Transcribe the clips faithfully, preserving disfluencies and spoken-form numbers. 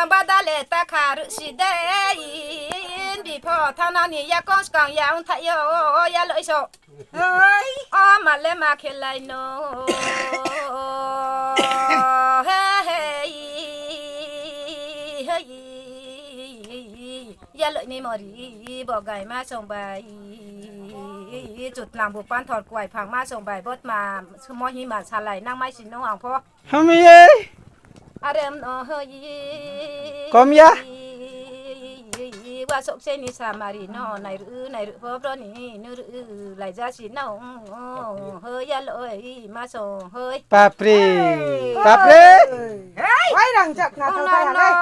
Bada le ta kha ruh si dei, bipho thanng nang ni ya kong skang ya ong thaih yo, ya loi so. Oi. O ma le ma khelai no. He, he, he. Ya loi ni mori bo gai ma song bai. Chutlang bu panthor kuai phang ma song bai. Botma sumo hima salai nang mai si no ang pho. Hami ye. Arem no hoi. Kom ya. Wa sok se ni samari no nai ru, nai ru pho bro ni nu ru lai ja si no. Hoi ya loi ma song hoi. Papri. Papri. Hei. Wai rang jak na thang thai ha nai.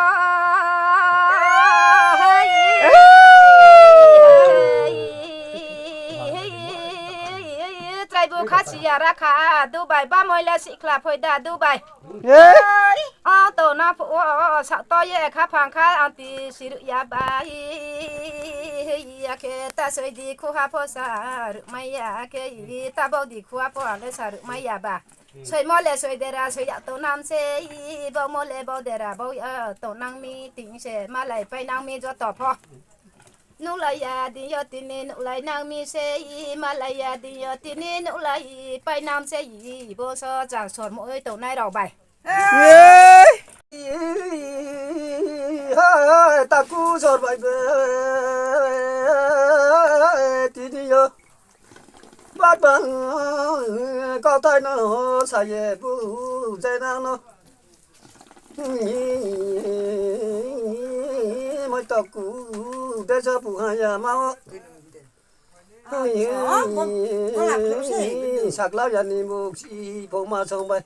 Trai bu kha si ya ra kha, Dubai ba moi le sikhla phoi da Dubai. Hei. O to na phu o, o, o, sa to ye kha phang kha, ang ti si ru ya ba. Ya khe ta soi di khu ha pho sa ru mai ya khe, ta bau di khu ha pho ang le sa ru mai ya ba. Soimo le soi dera soi ya tongnang se, baumo le bau dera bau ya tongnang mi, ting se malai painang mi joto pho. Nuhlai ya din yo tini nuhlai nang mi se, malai ya din yo tini nuhlai painang se, bo so chang sormo oi tongnai rao bai. Hai, taku sor bai be, tini yo. Bat bang kauthai no sa ye bu jai nang no. Moi taku desa bu ha ya ma o. Sakla ya ni bu si pho ma song bai.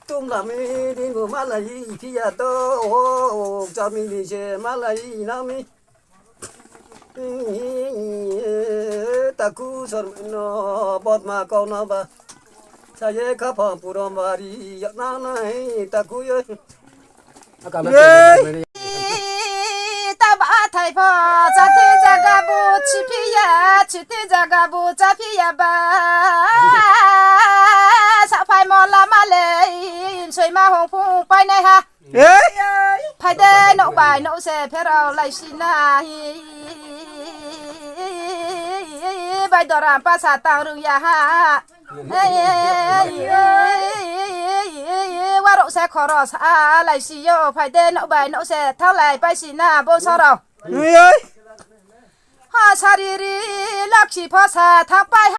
Tumla mi din bu malai phi ya to, o, o, cha mi ni se malai nang mi. Taku sor no botma kau no ba. Sa ye kha phang purom bari ya nang nai taku ye. Ye. Ta ba thai pho, chati jaga bu chi phi ya, chiti jaga bu cha phi ya ba. Sa phai mo lama le, soi ma hong phung pai nai ha. Ye. Phai de, nouh bai nouh se pherao lai si na. Bai doram pa sa tang rung ya ha. Warok se khoros a lai si yo, phai de nouh bai nouh se thanng lai pai si na bo sorao. Nui oi. Ha sariri lokhi pho sa thanng pai